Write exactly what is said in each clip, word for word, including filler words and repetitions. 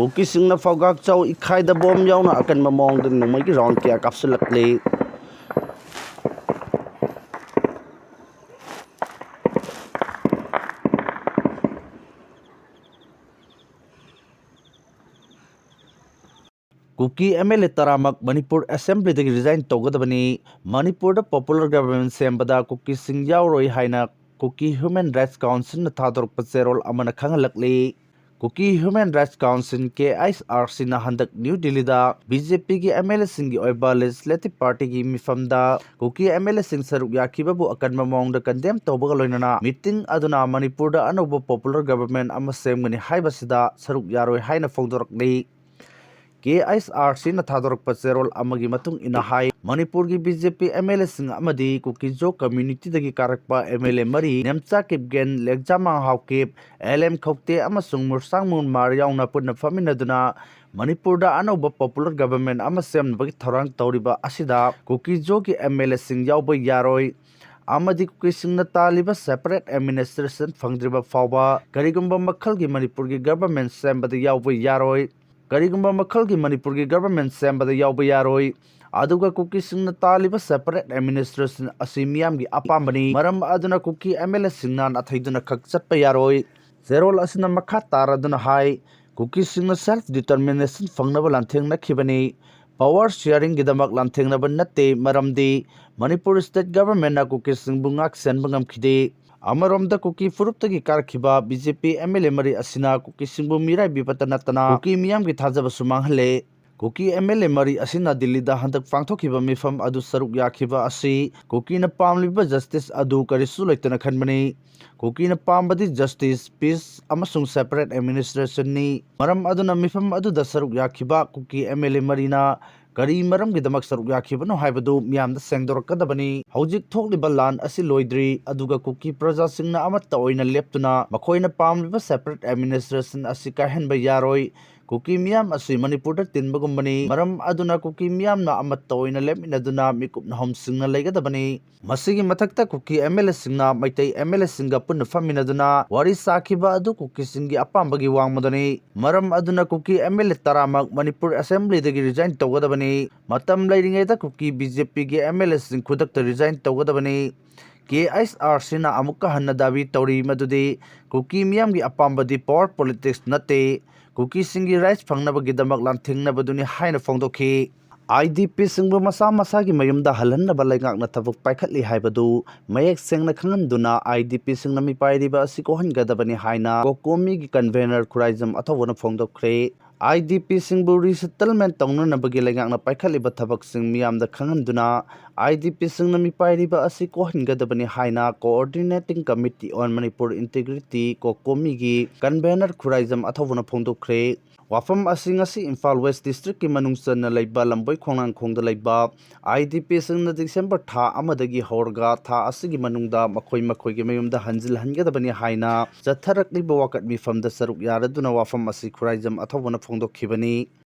ꯀꯨꯀꯤꯁꯤꯡꯅ ꯐꯧꯒꯥꯛ ꯆꯥꯎ ꯏꯈꯥꯏꯗ ꯕꯣꯝ ꯌꯥꯎꯅ ꯑꯀꯟꯕ ꯃꯑꯣꯡꯗ ꯅꯣꯡꯃꯩꯒꯤ ꯔꯥꯎꯟ ꯀꯌꯥ ꯀꯥꯞꯁꯤꯜꯂꯛꯂꯤ꯫ ꯀꯨꯀꯤ ꯑꯦꯝ ꯑꯦꯜ ꯑꯦ ꯇꯔꯥꯃꯛ ꯃꯅꯤꯄꯨꯔ ꯑꯦꯁꯦꯝꯕ꯭ꯂꯤꯗꯒꯤ ꯔꯤꯖꯥꯏꯟ ꯇꯧꯒꯗꯕꯅꯤ꯫ ꯃꯅꯤꯄꯨꯔꯗ ꯄꯣꯄꯨꯂꯔ ꯒꯚꯔꯟꯃꯦꯟ ꯁꯦꯝꯕꯗ ꯀꯨꯀꯤꯁꯤꯡ ꯌꯥꯎꯔꯣꯏ ꯍꯥꯏꯅ ꯀꯨꯀꯤ ꯍ꯭ꯌꯨꯃꯦꯟ ꯔꯥꯏꯠꯁ ꯀꯥꯎꯟꯁꯤꯜꯅ ꯊꯥꯗꯣꯔꯛꯄ ꯆꯦꯔꯣꯜ ꯑꯃꯅ ꯈꯪꯍꯜꯂꯛꯂꯤ꯫ ꯀꯨꯀꯤ ꯍ꯭ꯌꯨꯃꯦꯟ ꯔꯥꯏꯠꯁ ꯀꯥꯎꯟꯁꯤꯜ, ꯀꯦ ꯑꯩꯆ ꯑꯥꯔ ꯁꯤꯅ ꯍꯟꯗꯛ ꯅ꯭ꯌꯨ ꯗꯤꯜꯂꯤꯗ ꯕꯤ ꯖꯦ ꯄꯤꯒꯤ ꯑꯦꯝ ꯑꯦꯜ ꯑꯦꯁꯤꯡꯒꯤ ꯑꯣꯏꯕ ꯂꯦꯖꯤꯁꯂꯦꯇꯤꯚ ꯄꯥꯔꯇꯤꯒꯤ ꯃꯤꯐꯝꯗ ꯀꯨꯀꯤ ꯑꯦꯝ ꯑꯦꯜ ꯑꯦꯁꯤꯡ ꯁꯔꯨꯛ ꯌꯥꯈꯤꯕꯕꯨ ꯑꯀꯟꯕ ꯃꯑꯣꯡꯗ ꯀꯟꯗꯦꯝ ꯇꯧꯕꯒ ꯂꯣꯏꯅꯅ ꯃꯤꯇꯤꯡ ꯑꯗꯨꯅ ꯃꯅꯤꯄꯨꯔꯗ ꯑꯅꯧꯕ ꯄꯣꯄꯨꯂꯔ ꯒꯚꯔꯟꯃꯦꯟ ꯑꯃ ꯁꯦꯝꯒꯅꯤ ꯍꯥꯏꯕꯁꯤꯗ ꯁꯔꯨꯛ ꯌꯥꯔꯣꯏ ꯍꯥꯏꯅ ꯐꯣꯡꯗꯣꯔꯛꯂꯤ꯫ ꯀꯦ ꯑꯩꯆ ꯑꯥꯔ ꯁꯤꯅ ꯊꯥꯗꯣꯔꯛꯄ ꯆꯦꯔꯣꯜ ꯑꯃꯒꯤ ꯃꯇꯨꯡ ꯏꯟꯅ ꯍꯥꯏ, ꯃꯅꯤꯄꯨꯔꯒꯤ B J P M L ꯑꯦꯁꯤꯡ ꯑꯃꯗꯤ ꯀꯨꯀꯤꯖꯣ ꯀꯝꯃ꯭ꯌꯨꯅꯤꯇꯤꯗꯒꯤ ꯀꯥꯔꯛꯄ ꯑꯦꯝ ꯑꯦꯜ ꯑꯦ ꯃꯔꯤ, ꯅꯦꯝꯆꯥ ꯀꯤꯞꯒꯦꯟ, ꯂꯦꯡꯖꯥꯃꯥꯡ ꯍꯥꯎꯀꯤꯞ, ꯑꯦꯜ ꯑꯦꯝ ꯈꯧꯇꯦ ꯑꯃꯁꯨꯡ ꯃꯨꯔꯁꯥꯡ ꯃꯨꯟꯃꯥꯔ ꯌꯥꯎꯅ ꯄꯨꯟꯅ ꯐꯝꯃꯤꯟꯅꯗꯨꯅ ꯃꯅꯤꯄꯨꯔꯗ ꯑꯅꯧꯕ ꯄꯣꯄꯨꯂꯔ ꯒꯚꯔꯟꯃꯦꯟ ꯑꯃ ꯁꯦꯝꯅꯕꯒꯤ ꯊꯧꯔꯥꯡ ꯇꯧꯔꯤꯕ ꯑꯁꯤꯗ ꯀꯨꯀꯤꯖꯣꯒꯤ ꯑꯦꯝ ꯑꯦꯜ ꯑꯦꯁꯤꯡ ꯌꯥꯎꯕ ꯌꯥꯔꯣꯏ ꯑꯃꯗꯤ ꯀꯨꯀꯤꯁꯤꯡꯅ ꯇꯥꯜꯂꯤꯕ ꯁꯦꯄꯔꯦꯠ ꯑꯦꯗꯃꯤꯅꯤꯁꯇ꯭ꯔꯦꯁꯟ ꯐꯪꯗ꯭ꯔꯤꯕ ꯐꯥꯎꯕ ꯀꯔꯤꯒꯨꯝꯕ ꯃꯈꯜꯒꯤ ꯃꯅꯤꯄꯨꯔꯒꯤ ꯒꯚꯔꯟꯃꯦꯟ ꯁꯦꯝꯕꯗ ꯌꯥꯎꯕ ꯌꯥꯔꯣꯏ꯫ ꯀꯔꯤꯒꯨꯝꯕ ꯃꯈꯜꯒꯤ ꯃꯅꯤꯄꯨꯔꯒꯤ ꯒꯚꯔꯟꯃꯦꯟ ꯁꯦꯝꯕꯗ ꯌꯥꯎꯕ ꯌꯥꯔꯣꯏ꯫ ꯑꯗꯨꯒ ꯀꯨꯀꯤꯁꯤꯡꯅ ꯇꯥꯜꯂꯤꯕ ꯁꯦꯄꯔꯦꯠ ꯑꯦꯗꯃꯤꯅꯤꯁꯇ꯭ꯔꯦꯁꯟ ꯑꯁꯤ ꯃꯤꯌꯥꯝꯒꯤ ꯑꯄꯥꯝꯕꯅꯤ꯫ ꯃꯔꯝ ꯑꯗꯨꯅ ꯀꯨꯀꯤ ꯑꯦꯝ ꯑꯦꯜ ꯑꯦꯁꯤꯡꯅ ꯅꯥꯊꯩꯗꯨꯅ ꯈꯛ ꯆꯠꯄ ꯌꯥꯔꯣꯏ꯫ ꯆꯦꯔꯣꯜ ꯑꯁꯤꯅ ꯃꯈꯥ ꯇꯥꯔꯗꯨꯅ ꯍꯥꯏ, ꯀꯨꯀꯤꯁꯤꯡꯅ ꯁꯦꯜꯐ ꯗꯤꯇꯔꯃꯤꯅꯦꯁꯟ ꯐꯪꯅꯕ ꯂꯥꯟꯊꯦꯡꯅꯈꯤꯕꯅꯤ꯫ ꯄꯋꯥꯔ ꯁꯤꯌꯥꯔꯤꯡꯒꯤꯗꯃꯛ ꯂꯥꯟꯊꯦꯡꯅꯕ ꯅꯠꯇꯦ, ꯃꯔꯝꯗꯤ ꯃꯅꯤꯄꯨꯔ ꯁ꯭ꯇꯦꯠ ꯒꯚꯔꯟꯃꯦꯟꯅ ꯀꯨꯀꯤꯁꯤꯡꯕꯨ ꯉꯥꯛ ꯁꯦꯟꯕ ꯉꯝꯈꯤꯗꯦ꯫ ꯑꯃꯔꯣꯝꯗ ꯀꯨꯀꯤ ꯐꯨꯔꯨꯞꯇꯒꯤ ꯀꯥꯔꯛꯈꯤꯕ B J P M L A ꯃꯔꯤ ꯑꯁꯤꯅ ꯀꯨꯀꯤꯁꯤꯡꯕꯨ ꯃꯤꯔꯥꯏꯕꯤꯕꯇ ꯅꯠꯇꯅ ꯀꯨꯀꯤ ꯃꯤꯌꯥꯝꯒꯤ ꯊꯥꯖꯕꯁꯨ ꯃꯥꯡꯍꯜꯂꯦ꯫ ꯀꯨꯀꯤ ꯑꯦꯝ ꯑꯦꯜ ꯑꯦ ꯃꯔꯤ ꯑꯁꯤꯅ ꯗꯤꯜꯂꯤꯗ ꯍꯟꯗꯛ ꯄꯥꯡꯊꯣꯛꯈꯤꯕ ꯃꯤꯐꯝ ꯑꯗꯨ ꯁꯔꯨꯛ ꯌꯥꯈꯤꯕ ꯑꯁꯤ ꯀꯨꯀꯤꯅ ꯄꯥꯝꯂꯤꯕ ꯖꯁꯇꯤꯁ ꯑꯗꯨ ꯀꯔꯤꯁꯨ ꯂꯩꯇꯅ ꯈꯟꯕꯅꯤ꯫ ꯀꯨꯀꯤꯅ ꯄꯥꯝꯕꯗꯤ ꯖꯁꯇꯤꯁ, ꯄꯤꯁ ꯑꯃꯁꯨꯡ ꯁꯦꯄꯔꯦꯠ ꯑꯦꯗꯃꯤꯅꯤꯁꯇ꯭ꯔꯦꯁꯟꯅꯤ꯫ ꯃꯔꯝ ꯑꯗꯨꯅ ꯃꯤꯐꯝ ꯑꯗꯨꯗ ꯁꯔꯨꯛ ꯌꯥꯈꯤꯕ ꯀꯨꯀꯤ ꯑꯦꯝ ꯑꯦꯜ ꯑꯦ ꯃꯔꯤꯅ ꯀꯔꯤ ꯃꯔꯝꯒꯤꯗꯃꯛ ꯁꯔꯨꯛ ꯌꯥꯈꯤꯕꯅꯣ ꯍꯥꯏꯕꯗꯨ ꯃꯤꯌꯥꯝꯗ ꯁꯦꯡꯗꯣꯔꯛꯀꯗꯕꯅꯤ꯫ ꯍꯧꯖꯤꯛ ꯊꯣꯛꯂꯤꯕ ꯂꯥꯟ ꯑꯁꯤ ꯂꯣꯏꯗ꯭ꯔꯤ, ꯑꯗꯨꯒ ꯀꯨꯀꯤ ꯄ꯭ꯔꯖꯥꯁꯤꯡꯅ ꯑꯃꯠꯇ ꯑꯣꯏꯅ ꯂꯦꯞꯇꯨꯅ ꯃꯈꯣꯏꯅ ꯄꯥꯝꯂꯤꯕ ꯁꯦꯄꯔꯦꯠ ꯑꯦꯗꯃꯤꯅꯤꯁꯇ꯭ꯔꯦꯁꯟ ꯑꯁꯤ ꯀꯥꯏꯍꯟꯕ ꯌꯥꯔꯣꯏ꯫ ꯀꯨꯀꯤ ꯃꯤꯌꯥꯝ ꯑꯁꯤ ꯃꯅꯤꯄꯨꯔꯗ ꯇꯤꯟꯕꯒꯨꯝꯕꯅꯤ꯫ ꯃꯔꯝ ꯑꯗꯨꯅ ꯀꯨꯀꯤ ꯃꯤꯌꯥꯝꯅ ꯑꯃꯠꯇ ꯑꯣꯏꯅ ꯂꯦꯞꯃꯤꯟꯅꯗꯨꯅ ꯃꯤꯀꯨꯞ ꯅꯥꯍꯨꯝ ꯁꯤꯡꯅ ꯂꯩꯒꯗꯕꯅꯤ꯫ ꯃꯁꯤꯒꯤ ꯃꯊꯛꯇ ꯀꯨꯀꯤ ꯑꯦꯝ ꯑꯦꯜ ꯑꯦꯁꯤꯡꯅ ꯃꯩꯇꯩ ꯑꯦꯝ ꯑꯦꯜ ꯑꯦꯁꯤꯡꯒ ꯄꯨꯟꯅ ꯐꯝꯃꯤꯟꯅꯗꯨꯅ ꯋꯥꯔꯤ ꯁꯥꯈꯤꯕ ꯑꯗꯨ ꯀꯨꯀꯤꯁꯤꯡꯒꯤ ꯑꯄꯥꯝꯕꯒꯤ ꯋꯥꯡꯃꯗꯅꯤ꯫ ꯃꯔꯝ ꯑꯗꯨꯅ ꯀꯨꯀꯤ ꯑꯦꯝ ꯑꯦꯜ ꯑꯦ ꯇꯔꯥꯃꯛ ꯃꯅꯤꯄꯨꯔ ꯑꯦꯁꯦꯝꯕ꯭ꯂꯤꯗꯒꯤ ꯔꯤꯖꯥꯏꯟ ꯇꯧꯒꯗꯕꯅꯤ꯫ ꯃꯇꯝ ꯂꯩꯔꯤꯉꯩꯗ ꯀꯨꯀꯤ ꯕꯤ ꯖꯦ ꯄꯤꯒꯤ ꯑꯦꯝ ꯑꯦꯜ ꯑꯦꯁꯤꯡ ꯈꯨꯗꯛꯇ ꯔꯤꯖꯥꯏꯟ ꯇꯧꯒꯗꯕꯅꯤ꯫ ꯀꯦ ꯑꯩꯆ ꯑꯥꯔ ꯁꯤꯅ ꯑꯃꯨꯛꯀ ꯍꯟꯅ ꯗꯥꯕꯤ ꯇꯧꯔꯤ ꯃꯗꯨꯗꯤ ꯀꯨꯀꯤ ꯃꯤꯌꯥꯝꯒꯤ ꯑꯄꯥꯝꯕꯗꯤ ꯄꯋꯥꯔ ꯄꯣꯂꯤꯇꯤꯛꯁ ꯅꯠꯇꯦ, ꯀꯨꯀꯤꯁꯤꯡꯒꯤ ꯔꯥꯏꯠꯁ ꯐꯪꯅꯕꯒꯤꯗꯃꯛ ꯂꯥꯟꯊꯦꯡꯅꯕꯗꯨꯅꯤ ꯍꯥꯏꯅ ꯐꯣꯡꯗꯣꯛꯈꯤ꯫ ꯑꯥꯏ ꯗꯤ ꯄꯤꯁꯤꯡꯕꯨ ꯃꯁꯥ ꯃꯁꯥꯒꯤ ꯃꯌꯨꯝꯗ ꯍꯜꯍꯟꯅꯕ ꯂꯩꯉꯥꯛꯅ ꯊꯕꯛ ꯄꯥꯏꯈꯠꯂꯤ ꯍꯥꯏꯕꯗꯨ ꯃꯌꯦꯛ ꯁꯦꯡꯅ ꯈꯪꯍꯟꯗꯨꯅ, ꯑꯥꯏ ꯗꯤ ꯄꯤꯁꯤꯡꯅ ꯃꯤꯄꯥꯏꯔꯤꯕ ꯑꯁꯤ ꯀꯣꯛꯍꯟꯒꯗꯕꯅꯤ ꯍꯥꯏꯅ ꯀꯣꯀꯣꯃꯤꯒꯤ ꯀꯟꯚꯦꯅꯔ ꯈꯨꯔꯥꯏꯖꯝ ꯑꯊꯧꯕꯅ ꯐꯣꯡꯗꯣꯛꯈ꯭ꯔꯦ꯫ ꯑꯥꯏ ꯗꯤ ꯄꯤꯁꯤꯡꯕꯨ ꯔꯤꯁꯦꯇꯜꯃꯦꯟ ꯇꯧꯅꯅꯕꯒꯤ ꯂꯩꯉꯥꯛꯅ ꯄꯥꯏꯈꯠꯂꯤꯕ ꯊꯕꯛꯁꯤꯡ ꯃꯤꯌꯥꯝꯗ ꯈꯪꯍꯟꯗꯨꯅ, ꯑꯥꯏ ꯗꯤ ꯄꯤꯁꯤꯡꯅ ꯃꯤꯄꯥꯏꯔꯤꯕ ꯑꯁꯤ ꯀꯣꯛꯍꯟꯒꯗꯕꯅꯤ ꯍꯥꯏꯅ Coordinating Committee on Manipur Integrity, ꯀꯣꯀꯣꯃꯤꯒꯤ ꯀꯟꯚꯦꯅꯔ ꯈꯨꯔꯥꯏꯖꯝ ꯑꯊꯧꯕꯅ ꯐꯣꯡꯗꯣꯛꯈ꯭ꯔꯦ꯫ ꯋꯥꯐꯝ ꯑꯁꯤ ꯉꯁꯤ ꯏꯝꯐꯥꯜ ꯋꯦꯁ ꯗꯤꯁꯇ꯭ꯔꯤꯛꯀꯤ ꯃꯅꯨꯡ ꯆꯟꯅ ꯂꯩꯕ ꯂꯝꯕꯣꯏ ꯈꯣꯡꯅꯥꯡꯈꯣꯡꯗ ꯂꯩꯕ ꯑꯥꯏ ꯗꯤ ꯄꯤꯁꯤꯡꯅ ꯗꯤꯁꯦꯝꯕꯔ ꯊꯥ ꯑꯃꯗꯒꯤ ꯍꯧꯔꯒ ꯊꯥ ꯑꯁꯤꯒꯤ ꯃꯅꯨꯡꯗ ꯃꯈꯣꯏ ꯃꯈꯣꯏꯒꯤ ꯃꯌꯨꯝꯗ ꯍꯟꯖꯤꯜꯍꯟꯒꯗꯕꯅꯤ ꯍꯥꯏꯅ ꯆꯠꯊꯔꯛꯂꯤꯕ ꯋꯥꯀꯠ ꯃꯤꯐꯝꯗ ꯁꯔꯨꯛ ꯌꯥꯔꯗꯨꯅ ꯋꯥꯐꯝ ꯑꯁꯤ ꯈꯨꯔꯥꯏꯖꯝ ꯑꯊꯧꯕꯅ ꯐꯣꯡꯗꯣꯛꯈꯤꯕꯅꯤ꯫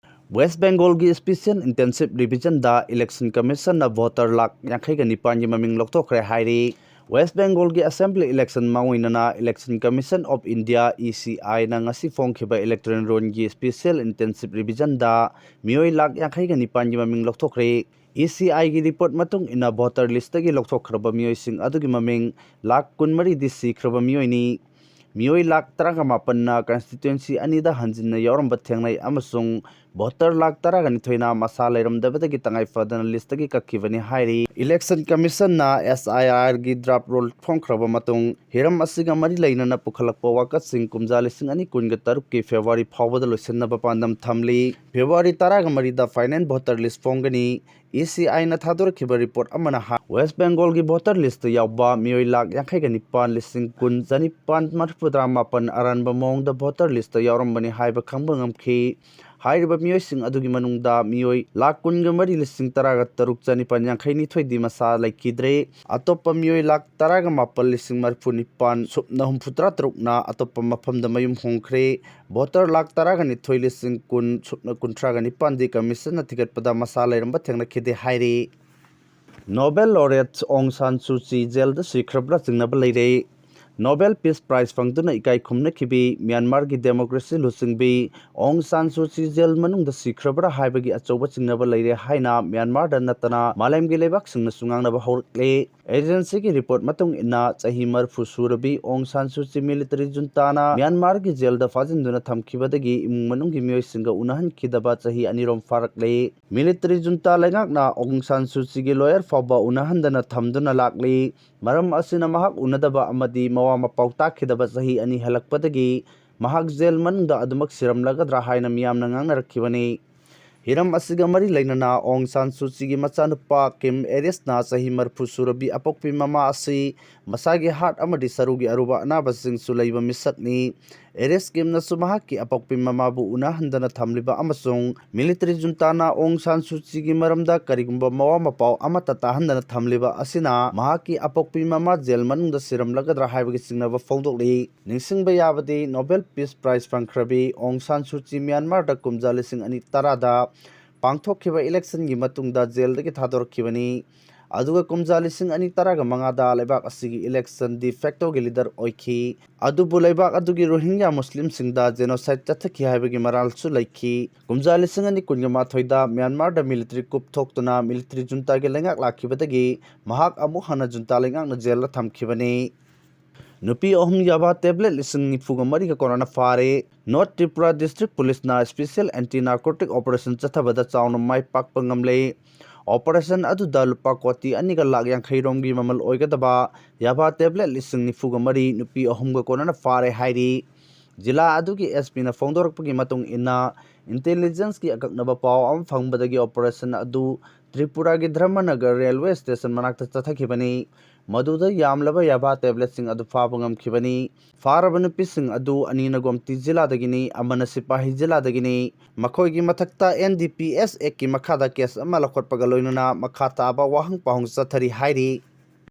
ꯋꯦꯁ ꯕꯦꯡꯒꯣꯜꯒꯤ ꯁ꯭ꯄꯤꯁꯦꯜ ꯏꯟꯇꯦꯟꯁꯤꯞ ꯔꯤꯚꯤꯖꯟꯗ ꯏꯂꯦꯛꯁꯟ ꯀꯃꯤꯁꯟꯅ ꯚꯣꯇꯔ ꯂꯥꯈ ꯌꯥꯡꯈꯩꯒ ꯅꯤꯄꯥꯟꯒꯤ ꯃꯃꯤꯡ ꯂꯧꯊꯣꯛꯈ꯭ꯔꯦ ꯍꯥꯏꯔꯤ꯫ ꯋꯦꯁ ꯕꯦꯡꯒꯣꯜꯒꯤ ꯑꯁꯦꯝꯕ꯭ꯂꯤ ꯏꯂꯦꯛꯁꯟ ꯃꯥꯡꯑꯣꯏꯅꯅ election commission of India, E C ꯑꯥꯏꯅ ꯉꯁꯤ ꯐꯣꯡꯈꯤꯕ ꯏꯂꯦꯛꯇꯣꯔꯦꯜ ꯔꯣꯜꯒꯤ ꯁ꯭ꯄꯤꯁꯦꯜ ꯏꯟꯇꯦꯟꯁꯤꯞ ꯔꯤꯚꯤꯖꯟꯗ ꯃꯤꯑꯣꯏ ꯂꯥꯈ ꯌꯥꯡꯈꯩꯒ ꯅꯤꯄꯥꯟꯒꯤ ꯃꯃꯤꯡ ꯂꯧꯊꯣꯛꯈ꯭ꯔꯦ꯫ ꯏ ꯁꯤ ꯑꯥꯏꯒꯤ ꯔꯤꯄꯣꯔꯠ ꯃꯇꯨꯡ ꯏꯟꯅ, ꯚꯣꯇꯔ ꯂꯤꯁꯇꯒꯤ ꯂꯧꯊꯣꯛꯈ꯭ꯔꯕ ꯃꯤꯑꯣꯏꯁꯤꯡ ꯑꯗꯨꯒꯤ ꯃꯃꯤꯡ ꯂꯥꯈ ꯀꯨꯟꯃꯔꯤꯗꯤ ꯁꯤꯈ꯭ꯔꯕ ꯃꯤꯑꯣꯏꯅꯤ꯫ ꯃꯤꯑꯣꯏ ꯂꯥꯈ ꯇꯔꯥꯒ ꯃꯥꯄꯟꯅ ꯀꯟꯁꯇꯤꯇ꯭ꯋꯦꯟꯁꯤ ꯑꯅꯤꯗ ꯍꯟꯖꯤꯟꯅ ꯌꯥꯎꯔꯝꯕ ꯊꯦꯡꯅꯩ ꯑꯃꯁꯨꯡ ꯚꯣꯇꯔ ꯂꯥꯈ ꯇꯔꯥꯒ ꯅꯤꯊꯣꯏꯅ ꯃꯁꯥ ꯂꯩꯔꯝꯗꯕꯗꯒꯤ ꯇꯉꯥꯏ ꯐꯗꯅ ꯂꯤꯁꯇꯒꯤ ꯀꯛꯈꯤꯕꯅꯤ ꯍꯥꯏꯔꯤ꯫ ꯏꯂꯦꯛꯁꯟ ꯀꯃꯤꯁꯟꯅ ꯑꯦꯁ ꯑꯥꯏ ꯑꯥꯔꯒꯤ ꯗ꯭ꯔꯥꯐ ꯔꯣꯜ ꯐꯣꯡꯈ꯭ꯔꯕ ꯃꯇꯨꯡ, ꯍꯤꯔꯝ ꯑꯁꯤꯒ ꯃꯔꯤ ꯂꯩꯅꯅ ꯄꯨꯈꯠꯂꯛꯄ ꯋꯥꯀꯠꯁꯤꯡ ꯀꯨꯝꯖꯥ ꯂꯤꯁꯤꯡ ꯑꯅꯤ ꯀꯨꯟꯒ ꯇꯔꯨꯛꯀꯤ ꯐꯦꯕ꯭ꯔꯨꯋꯥꯔꯤ ꯐꯥꯎꯕꯗ ꯂꯣꯏꯁꯤꯟꯅꯕ ꯄꯥꯟꯗꯝ ꯊꯝꯂꯤ꯫ ꯐꯦꯕ꯭ꯔꯨꯋꯥꯔꯤ ꯇꯔꯥꯒ ꯃꯔꯤꯗ ꯐꯥꯏꯅꯦꯜ ꯚꯣꯇꯔ ꯂꯤꯁ ꯐꯣꯡꯒꯅꯤ꯫ ꯏ ꯁꯤ ꯑꯥꯏꯅ ꯊꯥꯗꯣꯔꯛꯈꯤꯕ ꯔꯤꯄꯣꯔꯠ ꯑꯃꯅ ꯍꯥꯏ, ꯋꯦꯁ ꯕꯦꯡꯒꯣꯜꯒꯤ ꯚꯣꯇꯔ ꯂꯤꯁꯇ ꯌꯥꯎꯕ ꯃꯤꯑꯣꯏ ꯂꯥꯈ ꯌꯥꯡꯈꯩꯒ ꯅꯤꯄꯥꯟ, ꯂꯤꯁꯤꯡ ꯀꯨꯟ, ꯆꯅꯤꯄꯥꯟ ꯃꯔꯤꯐꯨꯇꯔꯥ ꯃꯥꯄꯟ ꯑꯔꯥꯟꯕ ꯃꯑꯣꯡꯗ ꯚꯣꯇꯔ ꯂꯤꯁꯇ ꯌꯥꯎꯔꯝꯕꯅꯤ ꯍꯥꯏꯕ ꯈꯪꯕ ꯉꯝꯈꯤ꯫ ꯍꯥꯏꯔꯤꯕ ꯃꯤꯑꯣꯏꯁꯤꯡ ꯑꯗꯨꯒꯤ ꯃꯅꯨꯡꯗ ꯃꯤꯑꯣꯏ ꯂꯥꯈ ꯀꯨꯟꯒ ꯃꯔꯤ ꯂꯤꯁꯤꯡ ꯇꯔꯥꯒ ꯇꯔꯨꯛ ꯆꯅꯤꯄꯥꯟ ꯌꯥꯡꯈꯩ ꯅꯤꯊꯣꯏꯗꯤ ꯃꯁꯥ ꯂꯩꯈꯤꯗ꯭ꯔꯦ꯫ ꯑꯇꯣꯞꯄ ꯃꯤꯑꯣꯏ ꯂꯥꯈ ꯇꯔꯥꯒ ꯃꯥꯄꯜ ꯂꯤꯁꯤꯡ ꯃꯔꯤꯐꯨ ꯅꯤꯄꯥꯟ ꯁꯨꯞꯅ ꯍꯨꯝꯐꯨꯇꯔꯥ ꯇꯔꯨꯛꯅ ꯑꯇꯣꯞꯄ ꯃꯐꯝꯗ ꯃꯌꯨꯝ ꯍꯣꯡꯈ꯭ꯔꯦ꯫ ꯚꯣꯇꯔ ꯂꯥꯈ ꯇꯔꯥꯒ ꯅꯤꯊꯣꯏ ꯂꯤꯁꯤꯡ ꯀꯨꯟ ꯁꯨꯞꯅ ꯀꯨꯟꯊ꯭ꯔꯥꯒ ꯅꯤꯄꯥꯟꯗꯤ ꯀꯃꯤꯁꯟꯅ ꯊꯤꯒꯠꯄꯗ ꯃꯁꯥ ꯂꯩꯔꯝꯕ ꯊꯦꯡꯅꯈꯤꯗꯦ ꯍꯥꯏꯔꯤ꯫ ꯅꯣꯕꯦꯜ ꯂꯣꯔꯦꯠ ꯑꯣꯡ ꯁꯥꯟ ꯁꯨ ꯆꯤ ꯖꯦꯜꯗ ꯁꯤꯈ꯭ꯔꯕ꯭ꯔꯥ ꯆꯤꯡꯅꯕ ꯂꯩꯔꯦ꯫ ꯅꯣꯕꯦꯜ ꯄꯤꯁ ꯄ꯭ꯔꯥꯏꯖ ꯐꯪꯗꯨꯅ ꯏꯀꯥꯏ ꯈꯨꯝꯅꯈꯤꯕꯤ ꯃ꯭ꯌꯥꯟꯃꯥꯔꯒꯤ ꯗꯦꯃꯣꯀ꯭ꯔꯦꯁꯤ ꯂꯨꯆꯤꯡꯕꯤ ꯑꯣꯡ ꯁꯥꯟ ꯁꯨ ꯆꯤ ꯖꯦꯜ ꯃꯅꯨꯡꯗ ꯁꯤꯈ꯭ꯔꯕ꯭ꯔꯥ ꯍꯥꯏꯕꯒꯤ ꯑꯆꯧꯕ ꯆꯤꯡꯅꯕ ꯂꯩꯔꯦ ꯍꯥꯏꯅ ꯃ꯭ꯌꯥꯟꯃꯥꯔꯗ ꯅꯠꯇꯅ ꯃꯥꯂꯦꯝꯒꯤ ꯂꯩꯕꯥꯛꯁꯤꯡꯅꯁꯨ ꯉꯥꯡꯅꯕ ꯍꯧꯔꯛꯂꯦ꯫ ꯑꯦꯖꯦꯟꯁꯤꯒꯤ ꯔꯤꯄꯣꯔꯠ ꯃꯇꯨꯡ ꯏꯟꯅ ꯆꯍꯤ ꯃꯔꯤꯐꯨ ꯁꯨꯔꯕꯤ ꯑꯣꯡ ꯁꯥꯟ ꯁꯨ ꯆꯤ ꯃꯤꯂꯤꯇꯔꯤ ꯖꯨꯟꯇꯥꯅ ꯃ꯭ꯌꯥꯟꯃꯥꯔꯒꯤ ꯖꯦꯜꯗ ꯐꯥꯖꯤꯟꯗꯨꯅ ꯊꯝꯈꯤꯕꯗꯒꯤ ꯏꯃꯨꯡ ꯃꯅꯨꯡꯒꯤ ꯃꯤꯑꯣꯏꯁꯤꯡꯒ ꯎꯅꯍꯟꯈꯤꯗꯕ ꯆꯍꯤ ꯑꯅꯤꯔꯣꯝ ꯐꯥꯔꯛꯂꯦ꯫ ꯃꯤꯂꯤꯇꯔꯤ ꯖꯨꯟꯇꯥ ꯂꯩꯉꯥꯛꯅ ꯑꯣꯡ ꯁꯥꯟ ꯁꯨ ꯆꯤꯒꯤ ꯂꯣꯌꯔ ꯐꯥꯎꯕ ꯎꯅꯍꯟꯗꯅ ꯊꯝꯗꯨꯅ ꯂꯥꯛꯂꯤ꯫ ꯃꯔꯝ ꯑꯁꯤꯅ ꯃꯍꯥꯛ ꯎꯅꯗꯕ ꯑꯃꯗꯤ ꯃꯋꯥ ꯃꯄꯥꯎ ꯇꯥꯈꯤꯗꯕ ꯆꯍꯤ ꯑꯅꯤ ꯍꯦꯜꯂꯛꯄꯗꯒꯤ ꯃꯍꯥꯛ ꯖꯦꯜ ꯃꯅꯨꯡꯗ ꯑꯗꯨꯃꯛ ꯁꯤꯔꯝꯂꯒꯗ꯭ꯔꯥ ꯍꯥꯏꯅ ꯃꯤꯌꯥꯝꯅ ꯉꯥꯡꯅꯔꯛꯈꯤꯕꯅꯤ꯫ ꯍꯤꯔꯝ ꯑꯁꯤꯒ ꯃꯔꯤ ꯂꯩꯅꯅ ꯑꯣꯡ ꯁꯥꯟ ꯁꯨ ꯆꯤꯒꯤ ꯃꯆꯥꯅꯨꯄꯥ ꯀꯤꯝ ꯑꯦꯔꯤꯁꯅ ꯆꯍꯤ ꯃꯔꯤꯐꯨ ꯁꯨꯔꯕꯤ ꯑꯄꯣꯛꯄꯤ ꯃꯃꯥ ꯑꯁꯤ ꯃꯁꯥꯒꯤ ꯍꯥꯔꯠ ꯑꯃꯗꯤ ꯁꯔꯨꯒꯤ ꯑꯔꯨꯕ ꯑꯅꯥꯕꯁꯤꯡꯁꯨ ꯂꯩꯕ ꯃꯤꯁꯛꯅꯤ꯫ ꯑꯦꯔꯤꯁ ꯀꯤꯝꯅꯁꯨ ꯃꯍꯥꯛꯀꯤ ꯑꯄꯣꯛꯄꯤ ꯃꯃꯥꯕꯨ ꯎꯅꯍꯟꯗꯅ ꯊꯝꯂꯤꯕ ꯑꯃꯁꯨꯡ ꯃꯤꯂꯤꯇꯔꯤ ꯖꯨꯟꯇꯥꯅ ꯑꯣꯡ ꯁꯥꯟ ꯁꯨ ꯆꯤꯒꯤ ꯃꯔꯝꯗ ꯀꯔꯤꯒꯨꯝꯕ ꯃꯋꯥ ꯃꯄꯥꯎ ꯑꯃꯠꯇ ꯇꯥꯍꯟꯗꯅ ꯊꯝꯂꯤꯕ ꯑꯁꯤꯅ ꯃꯍꯥꯛꯀꯤ ꯑꯄꯣꯛꯄꯤ ꯃꯃꯥ ꯖꯦꯜ ꯃꯅꯨꯡꯗ ꯁꯤꯔꯝꯂꯒꯗ꯭ꯔꯥ ꯍꯥꯏꯕꯒꯤ ꯆꯤꯡꯅꯕ ꯐꯣꯡꯗꯣꯛꯂꯤ꯫ ꯅꯤꯡꯁꯤꯡꯕ ꯌꯥꯕꯗꯤ, ꯅꯣꯕꯦꯜ ꯄꯤꯁ ꯄ꯭ꯔꯥꯏꯖ ꯐꯪꯈ꯭ꯔꯕꯤ ꯑꯣꯡ ꯁꯥꯟ ꯁꯨ ꯆꯤ ꯃ꯭ꯌꯥꯟꯃꯥꯔꯗ ꯀꯨꯝꯖꯥ ꯂꯤꯁꯤꯡ ꯑꯅꯤ ꯇꯔꯥꯗ ꯄꯥꯡꯊꯣꯛꯈꯤꯕ ꯏꯂꯦꯛꯁꯟꯒꯤ ꯃꯇꯨꯡꯗ ꯖꯦꯜꯗꯒꯤ ꯊꯥꯗꯣꯔꯛꯈꯤꯕꯅꯤ꯫ ꯑꯗꯨꯒ ꯀꯨꯝꯖꯥ ꯂꯤꯁꯤꯡ ꯑꯅꯤ ꯇꯔꯥꯒ ꯃꯉꯥꯗ ꯂꯩꯕꯥꯛ ꯑꯁꯤꯒꯤ ꯏꯂꯦꯛꯁꯟ ꯗꯤ ꯐꯦꯛꯇꯣꯒꯤ ꯂꯤꯗꯔ ꯑꯣꯏꯈꯤ꯫ ꯑꯗꯨꯕꯨ ꯂꯩꯕꯥꯛ ꯑꯗꯨꯒꯤ ꯔꯣꯍꯤꯡꯒ꯭ꯌꯥ ꯃꯨꯁꯂꯤꯝꯁꯤꯡꯗ ꯖꯦꯅꯣꯁꯥꯏꯗ ꯆꯠꯊꯈꯤ ꯍꯥꯏꯕꯒꯤ ꯃꯔꯥꯜꯁꯨ ꯂꯩꯈꯤ꯫ ꯀꯨꯝꯖꯥ ꯂꯤꯁꯤꯡ ꯑꯅꯤ ꯀꯨꯟꯒ ꯃꯥꯊꯣꯏꯗ ꯃ꯭ꯌꯥꯟꯃꯥꯔꯗ ꯃꯤꯂꯤꯇꯔꯤ ꯀꯨꯞ ꯊꯣꯛꯇꯨꯅ ꯃꯤꯂꯤꯇꯔꯤ ꯖꯨꯟꯇꯥꯒꯤ ꯂꯩꯉꯥꯛ ꯂꯥꯛꯈꯤꯕꯗꯒꯤ ꯃꯍꯥꯛ ꯑꯃꯨꯛ ꯍꯟꯅ ꯖꯨꯟꯇꯥ ꯂꯩꯉꯥꯛꯅ ꯖꯦꯜꯗ ꯊꯝꯈꯤꯕꯅꯤ꯫ ꯅꯨꯄꯤ ꯑꯍꯨꯝ ꯌꯥꯕꯥ ꯇꯦꯕ꯭ꯂꯦꯠ ꯂꯤꯁꯤꯡ ꯅꯤꯐꯨꯒ ꯃꯔꯤꯒ ꯀꯣꯟꯅꯅ ꯐꯥꯔꯦ꯫ ꯅꯣꯔꯠ ꯇ꯭ꯔꯤꯄꯨꯔꯥ ꯗꯤꯁꯇ꯭ꯔꯤꯛ ꯄꯨꯂꯤꯁꯅ ꯁ꯭ꯄꯦꯁꯤꯌꯦꯜ ꯑꯦꯟꯇꯤ ꯅꯥꯔꯀꯣꯇꯤꯛ ꯑꯣꯄꯔꯦꯁꯟ ꯆꯠꯊꯕꯗ ꯆꯥꯎꯅ ꯃꯥꯏ ꯄꯥꯛꯄ ꯉꯝꯂꯦ꯫ ꯑꯣꯄꯔꯦꯁꯟ ꯑꯗꯨꯗ ꯂꯨꯄꯥ ꯀꯣꯇꯤ ꯑꯅꯤꯒ ꯂꯥꯈ ꯌꯥꯡꯈꯩ ꯔꯣꯝꯒꯤ ꯃꯃꯜ ꯑꯣꯏꯒꯗꯕ ꯌꯥꯕꯥ ꯇꯦꯕ꯭ꯂꯦꯠ ꯂꯤꯁꯤꯡ ꯅꯤꯐꯨꯒ ꯃꯔꯤ ꯅꯨꯄꯤ ꯑꯍꯨꯝꯒ ꯀꯣꯟꯅꯅ ꯐꯥꯔꯦ ꯍꯥꯏꯔꯤ꯫ ꯖꯤꯂꯥ ꯑꯗꯨꯒꯤ ꯑꯦꯁ ꯄꯤꯅ ꯐꯣꯡꯗꯣꯔꯛꯄꯒꯤ ꯃꯇꯨꯡ ꯏꯟꯅ, ꯏꯟꯇꯦꯂꯤꯖꯦꯟꯁꯀꯤ ꯑꯀꯛꯅꯕ ꯄꯥꯎ ꯑꯃ ꯐꯪꯕꯗꯒꯤ ꯑꯣꯄꯔꯦꯁꯟ ꯑꯗꯨ ꯇ꯭ꯔꯤꯄꯨꯔꯥꯒꯤ ꯙꯔꯃꯅꯒꯔ ꯔꯦꯜꯋꯦ ꯁ꯭ꯇꯦꯁꯟ ꯃꯅꯥꯛꯇ ꯆꯠꯊꯈꯤꯕꯅꯤ꯫ ꯃꯗꯨꯗ ꯌꯥꯝꯂꯕ ꯌꯥꯕꯥ ꯇꯦꯕ꯭ꯂꯦꯠꯁꯤꯡ ꯑꯗꯨ ꯐꯥꯕ ꯉꯝꯈꯤꯕꯅꯤ꯫ ꯐꯥꯔꯕ ꯅꯨꯄꯤꯁꯤꯡ ꯑꯗꯨ ꯑꯅꯤꯅ ꯒꯣꯝꯇꯤ ꯖꯤꯂꯥꯗꯒꯤꯅꯤ, ꯑꯃꯅ ꯁꯤꯄꯥꯍꯤ ꯖꯤꯂꯥꯗꯒꯤꯅꯤ꯫ ꯃꯈꯣꯏꯒꯤ ꯃꯊꯛꯇ ꯑꯦꯟ ꯗꯤ ꯄꯤ ꯑꯦꯁ ꯑꯦꯛꯀꯤ ꯃꯈꯥꯗ ꯀꯦꯁ ꯑꯃ ꯂꯧꯈꯠꯄꯒ ꯂꯣꯏꯅꯅ ꯃꯈꯥ ꯇꯥꯕ ꯋꯥꯍꯪ ꯄꯥꯎꯍꯪ ꯆꯠꯊꯔꯤ ꯍꯥꯏꯔꯤ꯫